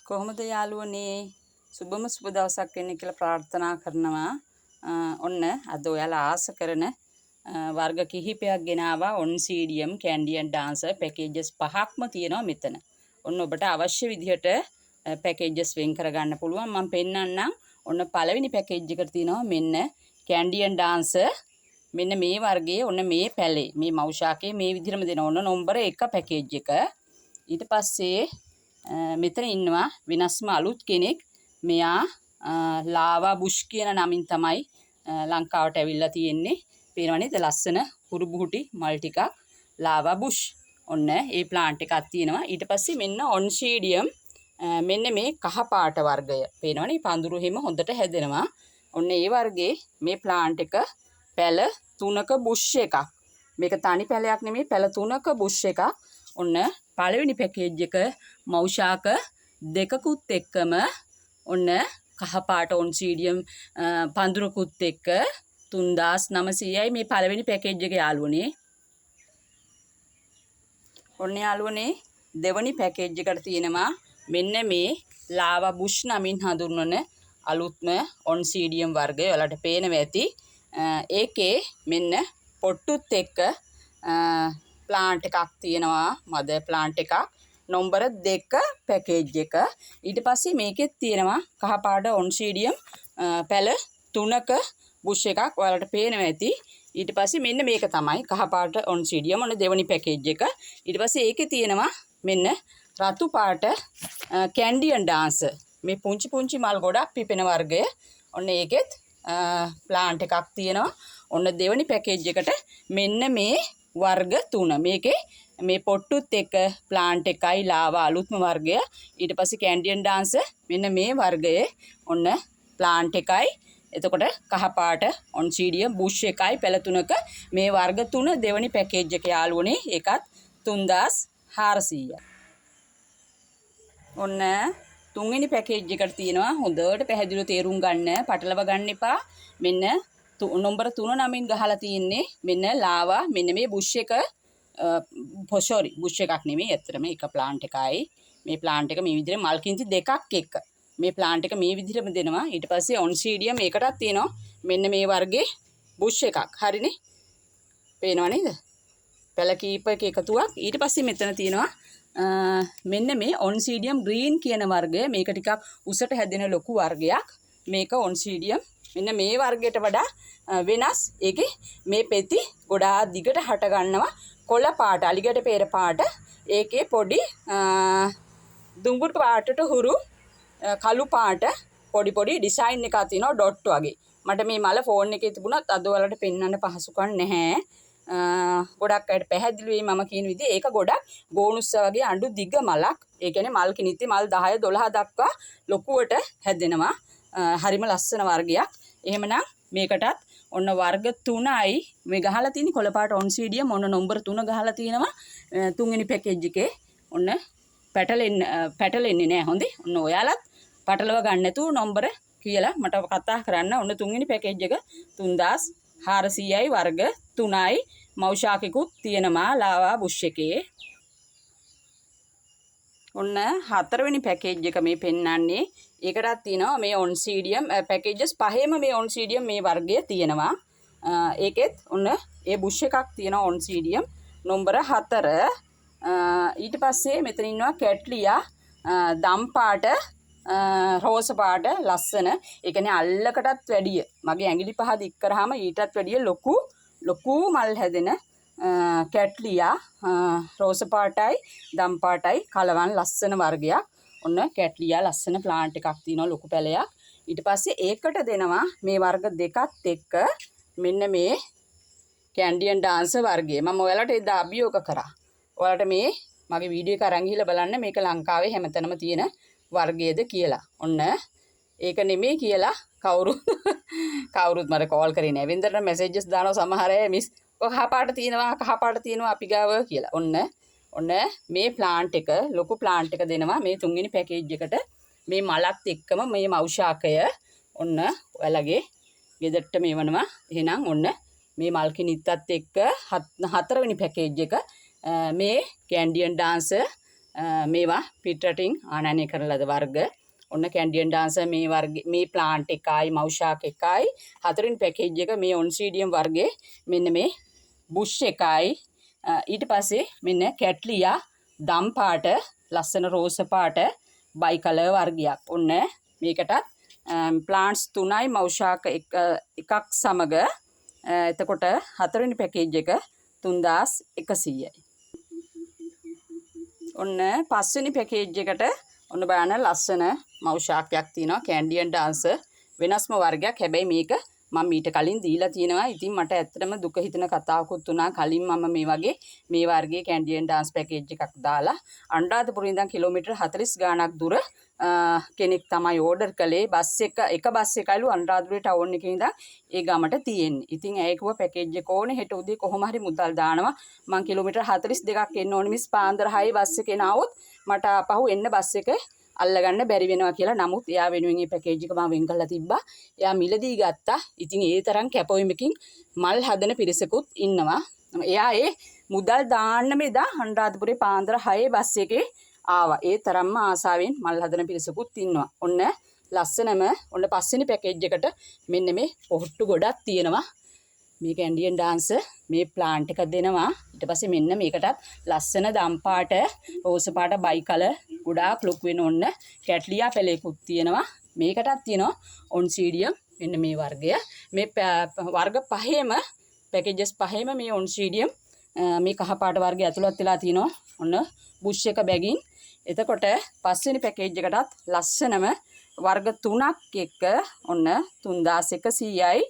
කොහොමද යාළුවනේ, සුබම සුබ දවසක් වෙන්න කියලා ප්‍රාර්ථනා කරනවා. ඔන්න අද ඔයාලා ආස කරන වර්ග කිහිපයක් ගෙනාවා. ඔන්සීඩියම් කැන්ඩියන් ඩාන්සර් පැකේජස් පහක්ම තියෙනවා මෙතන. ඔන්න ඔබට අවශ්‍ය විදිහට පැකේජස් වෙන් කරගන්න පුළුවන්. මම පෙන්නන්නම්. ඔන්න පළවෙනි පැකේජ් එකට තියෙනවා මෙන්න කැන්ඩියන් ඩාන්සර්, මෙන්න මේ වර්ගයේ, ඔන්න මේ පැලේ මේ මව් ශාකයේ මේ විදිහටම දෙනවා. ඔන්න නම්බර 1 පැකේජ් එක. ඊට පස්සේ මෙතන ඉන්නවා වෙනස්ම අලුත් කෙනෙක්. මෙයා ලාවා බුෂ් කියන නමින් තමයි ලංකාවට ඇවිල්ලා තියෙන්නේ. පේනව නේද ලස්සන හුරු බුහුටි මල් ටිකක්, ලාවා බුෂ්. ඔන්න ඒ ප්ලාන්ට් එකක් තියෙනවා. ඊට පස්සේ මෙන්න ඔන්සීඩියම්, මෙන්න මේ කහ පාට වර්ගය. පේනවනේ පඳුරු එහෙම හොඳට හැදෙනවා. ඔන්න ඒ වර්ගයේ මේ ප්ලාන්ට් එක පැල තුනක බුෂ් එකක්. මේක තනි පැලයක් නෙමෙයි, පැල තුනක බුෂ් එකක්. ඔන්න පළවෙනි පැකේජ් එක මව් ශාක දෙකකුත් එක්කම, ඔන්න කහ පාට ඔන්සීඩියම් පඳුරකුත් එක්ක 3900යි මේ පළවෙනි පැකේජ් එක යාළුවනේ. ඔන්න යාළුවනේ, දෙවනි පැකේජ් එකට තියෙනවා මෙන්න මේ ලාවා බුෂ් නමින් හඳුන්වන අලුත්ම ඔන්සීඩියම් වර්ගය. ඔයාලට පේනවා ඇති. ඒකේ මෙන්න පොට්ටුත් එක්ක ප්ලාන්ට් එකක් තියෙනවා, මදර් ප්ලාන්ට් එකක්. නම්බර 2 පැකේජ් එක. ඊට පස්සේ මේකෙත් තියෙනවා කහ පාට ඔන්සීඩියම් පැල තුනක බුෂ් එකක්. ඔයාලට පේනවා ඇති. ඊට පස්සේ මෙන්න මේක තමයි කහ පාට ඔන්සීඩියම්, ඔන්න දෙවනි පැකේජ් එක. ඊට පස්සේ ඒකේ තියෙනවා මෙන්න රතු පාට කැන්ඩියන් ඩාන්සර්, මේ පුංචි පුංචි මල් ගොඩක් පිපෙන වර්ගය. ඔන්න ඒකෙත් ප්ලාන්ට් එකක් තියෙනවා. ඔන්න දෙවනි පැකේජ් එකට මෙන්න මේ වර්ග තුන. මේකේ මේ පොට්ටුත් එක්ක ප්ලාන්ට් එකයි ලාවා අලුත්ම වර්ගය. ඊට පස්සේ කැන්ඩියන් ඩාන්සර් මෙන්න මේ වර්ගයේ ඔන්න ප්ලාන්ට් එකයි. එතකොට කහ පාට ඔන්සීඩියම් බුෂ් එකයි පැල තුනක මේ වර්ග තුන දෙවනි පැකේජ් එක යාළුවනේ. ඒකත් 3400යි. ඔන්න තුන්වෙනි පැකේජ් එකට තියෙනවා, හොඳට පැහැදිලිව තේරුම් ගන්න, පටලව ගන්න එපා. මෙන්න නම්බර 3 නමින් ගහලා තියෙන්නේ මෙන්න ලාවා, මෙන්න මේ බුෂ් එක, සෝරි, බුෂ් එකක් නෙමෙයි, ඇත්තටම එක ප්ලාන්ට් එකයි. මේ ප්ලාන්ට් එක මේ විදිහට මල් කිංචි දෙකක් එක්ක මේ ප්ලාන්ට් එක මේ විදිහටම දෙනවා. ඊට පස්සේ ඔන්සීඩියම් ඒකටත් තියෙනවා මෙන්න මේ වර්ගයේ බුෂ් එකක්. හරිනේ, පේනව නේද? පැල කීපයක එකතුවක්. ඊට පස්සේ මෙතන තියෙනවා මෙන්න මේ ඔන්සීඩියම් ග්‍රීන් කියන වර්ගය. මේක ටිකක් උසට හැදෙන ලොකු වර්ගයක්. මේක ඔන්සීඩියම් මෙන්න මේ වර්ගයට වඩා වෙනස්. ඒකේ මේ පෙති ගොඩාක් දිගට හට ගන්නවා. කොළ පාට, අලිගැට පේර පාට. ඒකේ පොඩි දුඹුරු පාටට හුරු කළු පාට පොඩි පොඩි ඩිසයින් එකක් තියෙනවා ඩොට් වගේ. මට මේ මල ෆෝන් එකේ තිබුණත් අද ඔයාලට පෙන්වන්න පහසුකම් නැහැ. ගොඩක් අයට පැහැදිලි වෙයි මම කියන විදිහ. ඒක ගොඩක් ගෝනුස්ස වගේ අඬු දිග මලක්. ඒ කියන්නේ මල් කිනිති මල් 10 12 දක්වා ලොකුවට හැදෙනවා. හරිම ලස්සන වර්ගයක්. එහෙමනම් මේකටත් ඔන්න වර්ග 3යි මේ ගහලා තියෙන කොළ පාට ඔන්සීඩියම් ඔන්න නම්බර 3 ගහලා තියෙනවා. තුන්වෙනි පැකේජ් එකේ ඔන්න පැටලෙන්නේ නෑ. හොඳේ. ඔන්න ඔයාලත් පටලව ගන්න නැතුව නම්බර කියලා මට කතා කරන්න. ඔන්න තුන්වෙනි පැකේජ් එක 3400යි, වර්ග 3යි, මව් ශාකෙකුත් තියෙනවා ලාවා බුෂ් එකේ. ඔන්න හතරවෙනි පැකේජ් එක මේ පෙන්වන්නේ. ඒකටත් තියෙනවා මේ ඔන්සීඩියම් පැකේජස් පහේම මේ ඔන්සීඩියම් මේ වර්ගය තියෙනවා. ඒකෙත් ඔන්න ඒ බුෂ් එකක් තියෙනවා ඔන්සීඩියම් නම්බර 4. ඊට පස්සේ මෙතන ඉන්නවා කැට්ලියා දම් පාට, රෝස පාට ලස්සන. ඒ කියන්නේ අල්ලකටත් වැඩිය, මගේ ඇඟිලි පහ දික් කරාම ඊටත් වැඩිය ලොකු ලොකු මල් හැදෙන කැට්ලියා, රෝස පාටයි දම් පාටයි කලවන් ලස්සන වර්ගයක්. ඔන්න කැට්ලියා ලස්සන ප්ලාන්ට් එකක් තියෙනවා, ලොකු පැලයක්. ඊට පස්සේ ඒකට දෙනවා මේ වර්ග දෙකත් එක්ක මෙන්න මේ කැන්ඩියන් ඩාන්සර් වර්ගය. මම ඔයාලට එදා අභියෝග කරා. ඔයාලට මේ මගේ වීඩියෝ එක අරන් ගිහලා බලන්න මේක ලංකාවේ හැමතැනම තියෙන වර්ගයද කියලා. ඔන්න ඒක නෙමෙයි කියලා කවුරුත් මට කෝල් කරේ නෑ. වෙනදට මැසේජස් දානවා සමහර අය, මිස් ඔය කහ පාට තියෙනවා, කහ පාට තියෙනවා අපි ගාව කියලා. ඔන්න මේ ප්ලාන්ට් එක, ලොකු ප්ලාන්ට් එක දෙනවා මේ තුන්වෙනි පැකේජ් එකට. මේ මලත් එක්කම මේ මව් ශාකය ඔන්න ඔයාලගේ ගෙදරට මේවනවා. එහෙනම් ඔන්න මේ මල් කිනිත්තත් එක්ක හතරවෙනි පැකේජ් එක මේ කැන්ඩියන් ඩාන්සර් මේවා පිටරටින් ආනයනය කරන ලද වර්ග. ඔන්න කැන්ඩියන් ඩාන්සර් මේ වර්ග, මේ ප්ලාන්ට් එකයි මව් ශාක එකයි. හතරවෙනි පැකේජ් එක මේ ඔන්සීඩියම් වර්ගයේ මෙන්න මේ බුෂ් එකයි. ඊට පස්සේ මෙන්න කැට්ලියා දම් පාට, ලස්සන රෝස පාට බයි කලර් වර්ගයක්. ඔන්න මේකටත් ප්ලාන්ට්ස් 3යි මව් ශාක එකක් සමග, එතකොට හතරවෙනි පැකේජ් එක 3100යි. ඔන්න පස්වෙනි පැකේජ් එකට ඔන්න බලන්න ලස්සන මව් ශාකයක් තියෙනවා, කැන්ඩියන් ඩාන්සර් වෙනස්ම වර්ගයක්. හැබැයි මේක මම මීට කලින් දීලා තියෙනවා. ඉතින් මට ඇත්තටම දුක හිතෙන කතාවකුත් වුණා. කලින් මම මේ වගේ මේ වර්ගයේ කැන්ඩියන් ඩාන්ස් පැකේජ් එකක් දාලා අනුරාධපුරේ ඉඳන් කිලෝමීටර් 40 ගාණක් දුර කෙනෙක් තමයි ඕඩර් කළේ. බස් එක, එක බස් එකයිලු අනුරාධපුරේ ටවුන් එකේ ඉඳන් ඒ ගමට තියෙන්නේ. ඉතින් ඇය කිව්වා පැකේජ් එක ඕනේ, හෙට උදේ කොහොම හරි මුදල් දානවා. මං කිලෝමීටර් 42ක් එන්න ඕනේ මිස්, පාන්දර 6 බස් එකේ නාවොත් මට ආපහු එන්න බස් එක අල්ලගන්න බැරි වෙනවා කියලා. නමුත් එයා වෙනුවෙන් මේ පැකේජ් එක මම වෙන් කරලා තිබ්බා. එයා මිලදී ගත්තා. ඉතින් ඒ තරම් කැපවීමකින් මල් හදන පිරිසකුත් ඉන්නවා. එයා ඒ මුදල් දාන්නම එදා අනුරාධපුරේ පාන්දර 6 බස් එකේ ආවා. ඒ තරම්ම ආසාවෙන් මල් හදන පිරිසකුත් ඉන්නවා. ඔන්න ලස්සනම ඔන්න පස්වෙනි පැකේජ් එකට මෙන්න මේ පොහට්ටු ගොඩක් තියෙනවා. මේ කැන්ඩියන් ඩාන්සර් මේ ප්ලාන්ට් එක දෙනවා. ඊට පස්සේ මෙන්න මේකටත් ලස්සන දම් පාට, රෝස පාට බයි කලර් ගොඩාක් ලොකු වෙන ඔන්න කැට්ලියා පැලයකුත් තියෙනවා. මේකටත් තියෙනවා ඔන්සීඩියම් මෙන්න මේ වර්ගය. මේ වර්ග පහේම පැකේජස් පහේම මේ ඔන්සීඩියම් මේ කහ පාට වර්ගය ඇතුළත් වෙලා තියෙනවා. ඔන්න බුෂ් එක බැගින්. එතකොට පස්වෙනි පැකේජ් එකටත් ලස්සනම වර්ග තුනක් එක්ක ඔන්න 3100යි.